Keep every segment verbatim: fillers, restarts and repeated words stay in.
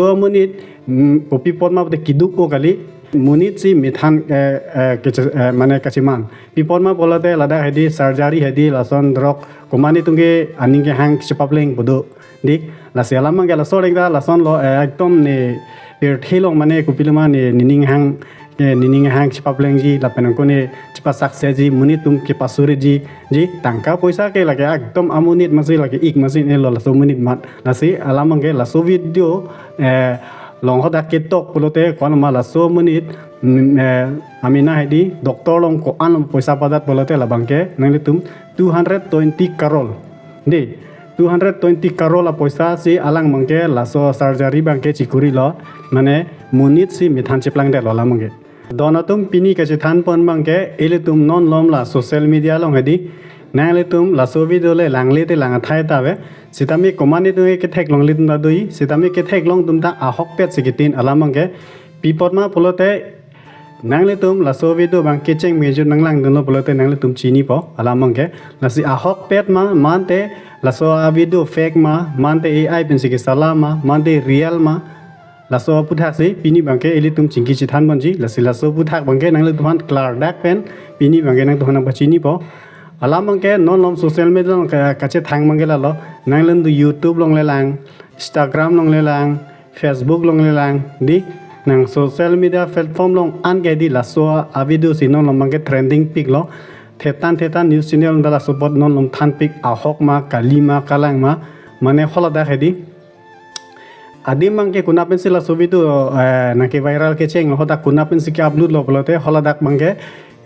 Laso amonit, mm, kopi apot ma pute keduk-o kali, monit si methan, eh, eh, keche-, eh, mane kacheman. Pi apot ma pulote ladak hedi surgery hedi lason drok komane atum ke aning kehang chepapleng pu do. Dei, lasi alam abangke laso areng ta lasonlo, eh, ekdom ne pirthe along mane kopiloma ne nening hang, eh, nening hang chepaplengji, lapen angko ne chepa-success ji, monit atum kepasuritji, dei, tangka poisa ke lake ekdom amonit masi lake ik masi ne lo laso amonit amat. Lasi alam abangke laso video, eh, along hadak ketok pulote ko-an ma laso amonit, mm, eh, amena hedi doctor along ko-an poisa padat pulote labangke nanglitum two hundred twenty crore. Dei, two hundred twenty crore apoisa si alang abangke laso surgery abangke chekurilo, mane monit si methan cheplangdetlo alam abangke. Don atum, pini kachethanpon abangke ilitum non malom la social media along hedi, nanglitum laso video le langle te lang athai ta ave, sitame komane atum ke ketheklongle atum ta do-i, sitame ketheklong atum ta ahokpet si ketin alam abangke. Pi apot ma pulote nanglitum laso video abang kecheng mejut nanglangdunlo pulote nanglitum chinipo alam abangke. Lasi ahokpet ma, mante laso a video fake ma, mante A I pensi kesala ma, mante real ma, laso aphuthak si pini abangke ilitum chingki chethanponji. Lasi laso aphuthak abangke nanglitum aphan klardak pen pini abangke nangtumphan nangpachinipo. Alam abangke non malom social media along ka-, kachethang abangke lalo, nanglitum YouTube along le lang, Instagram along le lang, Facebook along le lang, dei, nang social media platform along an ke dei laso a video si non malom abangke trending piklo. Thetan thetan news channel along ta laso apot non malom thanpik, ahok ma, kali ma, kalang ma, mane haladak hedi. Adim abangke konat pensi laso video, eh, nangke viral kechenglo, hadak konat pensi ke-upload lo pulote haladak abangke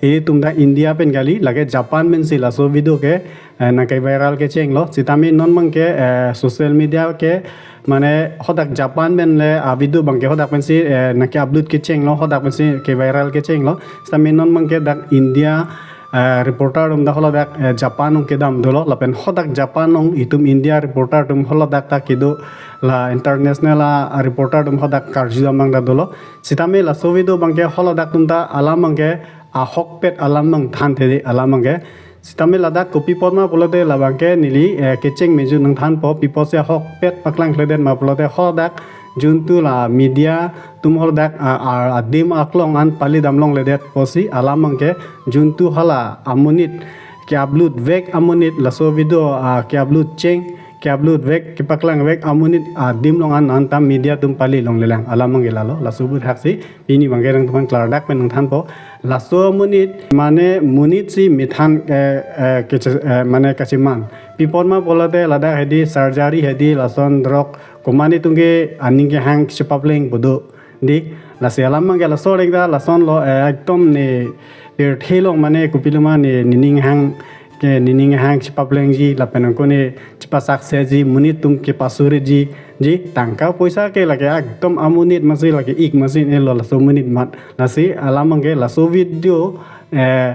ilitum ta India pen kali, lake Japan pensi laso video ke, eh, nangke viral kechenglo. Sitame non abangke, eh, social media ke mane hadak Japan pen le a video abangke hadak pensi, eh, nangke-upload kechenglo, hadak pensi ke-viral kechenglo. Sitame non abangke dak India, eh, reporter atum ta haladak, eh, Japan along kedam dolo, lapen hadak Japan along itum India reporter atum haladak ta kedo, la international a, a reporter atum hadak karju dam abang ta dolo. Sitame laso video abangke haladak atum ta alam abangke ahokpet alam abang thanthe dei alam abangke. Sitame ladak kopi apot ma pulote labangke neli, eh, kecheng mejut nangthanpo, pi apotsi ahokpet paklangkledet ma pulote hadak juntu la media atum hadak a, a, adim aklong an pali damlongledet pusi alam abangke, juntu hala amonit ke-upload vek amonit laso video, a, ke-upload cheng, ke-upload vek, kepaklang vek amonit adim along an anta media atum pali longlelang alam abangke lalo. Laso aphuthak si pini abangke nangtumphan klardak pen nangthanpo. Laso amonit mane monit si methan, eh, eh, keche-, eh, mane kacheman. Pi apot ma pulote ladak hedi surgery hedi lason drok komane atum ke aning kehang chepapleng pu do. Dei, lasi alam abangke laso areng ta lasonlo, eh, ekdom ne pirthe along mane kopiloma ne nening hang, ke nening hang chepaplengji, lapen angko ne chepa-success ji, monit atum kepasuritji, dei, tangka poisa ke lake ekdom amonit masi lake ik masi ne lo laso amonit amat. Lasi alam abangke laso video, eh,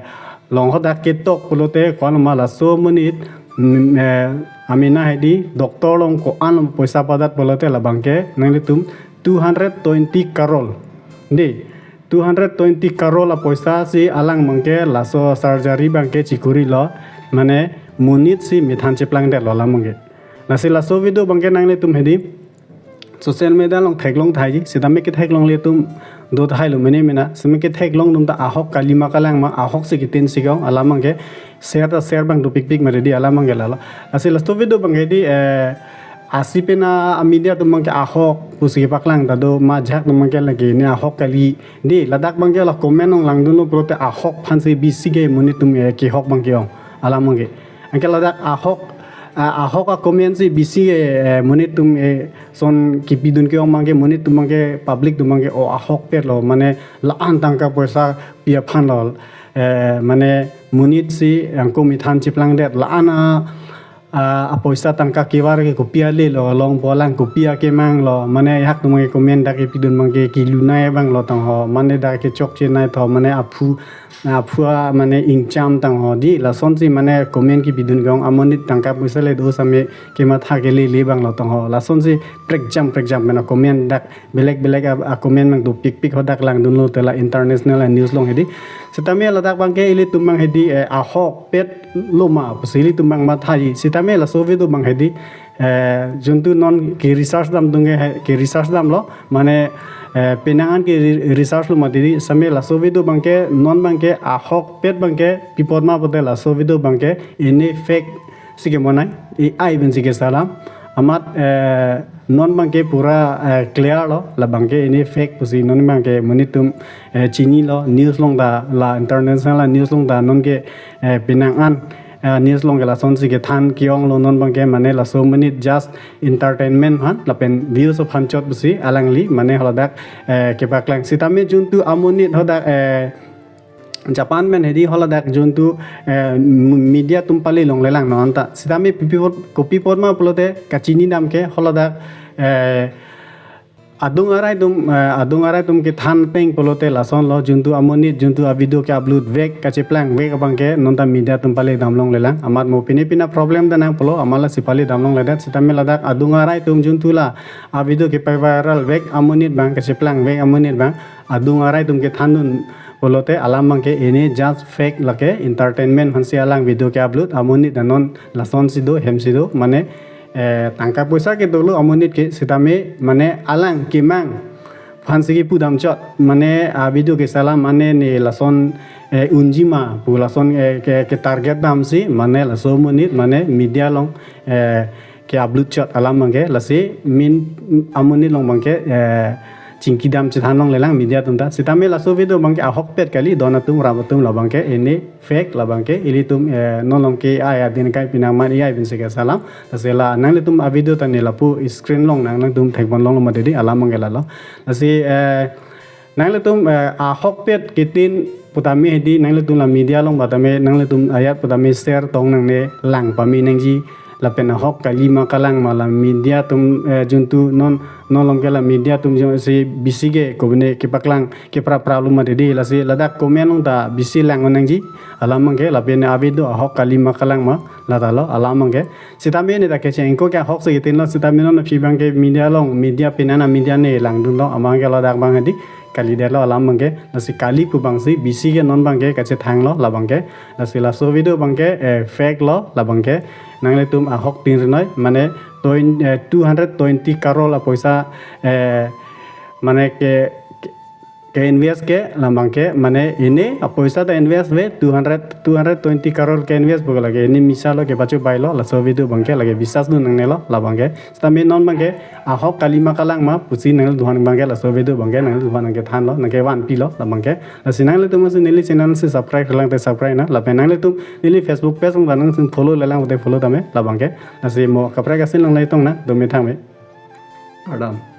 along hadak ketok pulote ko-an ma laso amonit, mm, eh, amena hedi doctor along ko-an poisa padat pulote labangke nanglitum two hundred twenty crore. Dei, two hundred twenty crore apoisa si alang abangke laso surgery abangke chekurilo, mane monit si methan cheplangdetlo alam abangke. Lasi laso video abangke nanglitum hedi social media along theklong thaiji, sitame ketheklongle atum do thailo mene mena, sitame ketheklong atum ta ahok kali ma kalang ma ahok si ketin si ke-ong alam abangke share ta share abang dopikpik mare dei alam abangke lalo. Lasi laso video abangke dei, eh, asi pen a media atum abangke ahok pusi kepaklang ta do, majak atum abangke lake ne ahok kali. Dei, ladak abangke la comment along langdunlo pulote ahok aphansi bisi ke monit atum, eh, kehok abangke ong alam abangke. Anke ladak ahok, ah, ahok a-comment si bisi, eh, monit atum, eh, son kepidun ke-ong abangke, monit atum abangke, public atum abangke, o ahokpetlo, mane la-an tangka poisa pi aphanlo, eh, mane monit si angko methan cheplangdet, la-an a, a, apoisa tangka kevar ke kopi alelo, longpo lang kopi akemanglo, mane hak atum abangke comment dak kepidun abangke kelunei abanglo tangho, mane dak kechokchenei tho, mane aphu, aphu a mane ingcham tangho dei, lasonsi mane comment kepidun ke-ong, amonit tangka poisa le do sitame kematha kelele abanglo tangho, lasonsi prekjam prekjam mane comment dak belek belek a, a-comment abang dopikpik hadak langdunlo te la international a-news along hedi. Sitame ladak abangke ilitum abang hedi, eh, ahokpet lo ma pusi ilitum abang mathaji. Sitame laso video abang hedi, eh, juntu non ke research damdun ke, ke research damlo, mane, eh, penang an ke re-, research lo mati di. Sitame laso video abangke non abangke ahokpet abangke pi apot ma pulote laso video abangke ini fake si kemonai, A I pensi keselam. Amat, eh, non abangke pura, eh, clear lo, la abangke ini fake pusi non abangke monit atum, eh, chinilo, news along ta, la international news along ta non ke, eh, penang an, eh, news along ke lasonsi kethan ke-onglo, non abangke mane laso monit just entertainment aphan lapen views aphan chot pusi alangli mane haladak, eh, kepaklang. Sitame juntu amonit hadak, eh, Japan pen hedi haladak juntu, eh, m-, media atum pali longlelang non ta. Sitame pi apot, kopi apot ma pulote kachini dam ke haladak, eh, adung arai atum, eh, adung arai atum kethan ateng pulote lasonlo, juntu amonit juntu a-video ke-upload vek, kacheplang vek abangke non ta media atum pali damlonglelang. Amat mo pine pina problem ta nang pulo, amat lasi pali damlongledet. Sitame ladak adung arai atum juntu la a-video kepa-viral vek amonit abang, kacheplang vek amonit abang, adung arai atum kethandun pulote alam abangke ini just fake, lake entertainment aphansi alang video ke-upload, amonit ta non lasonsi do, hemsi do, mane, eh, tangka poisa ke dolo amonit ke, sitame mane alang kemang aphansi kepu dam chot, mane a-video keselam mane ne lason, eh, unji ma pu lason, eh, ke, ke-target damsi mane laso monit mane media along, eh, ke-upload chot alam abangke, lasi min amonit along abangke, eh, chingki dam chethan longlelang media atum ta. Sitame laso video abangke ahokpet kali, don atum ram atum, la abangke ini fake, la abangke ilitum, eh, non along ke A I adin kai, penang man A I pensi keselam. Lasi la nanglitum a-video ta ne lapu screen along nang, nangtum thekpon longlo mati di, alam abangke lalo. Lasi, eh, nanglitum, eh, ahokpet ketin putame hedi nanglitum la media along putame, nanglitum ajat putame share tong nangne, lang pame nangji, lapen ahok kali ma kalang ma la media atum, eh, juntu non, non along ke la media atum jongsi bisi ke kobine kepaklang keprap prap lo mati di, lasi ladak comment along ta bisi lang nangji alam abangke, lapen a-video ahok kali ma kalang ma, la ta lo alam abangke. Sitame ne ta kecheng ko ke ahok si ketinlo, sitame non aphi abangke media along, media penang a-media ne langdunlo, amat ke ladak abang hedi kalidetlo alam abangke. Lasi kali pu abangsi bisi ke non abangke kachethanglo la abangke. Lasi laso video abangke, eh, fake lo la abangke. Nanglitum ahok tin rinoi, mane twen-, eh, two hundred twenty crore apoisa, eh, mane ke, ke, ke-invest ke la abangke, mane ini apoisa ta invest ave two hundred, two hundred twenty crore ke-invest pu ke, lake ini misa lo, kepachobailo, laso video abangke lake biswas dun nangnelo la abangke. Sitame non abangke ahok kali ma kalang ma pusi nanglitum aphan abangke laso video abangke nanglitum aphan nangkethanlo, nangkevanpilo la abangke. Lasi nanglitum si neli channel si subscribe lang te subscribe nang, lapen nanglitum neli Facebook page along ta nangtum follow lelang te follow tame la abangke. Lasi mo kaprek asin lang lai tong nang, dome thangme. Kardom.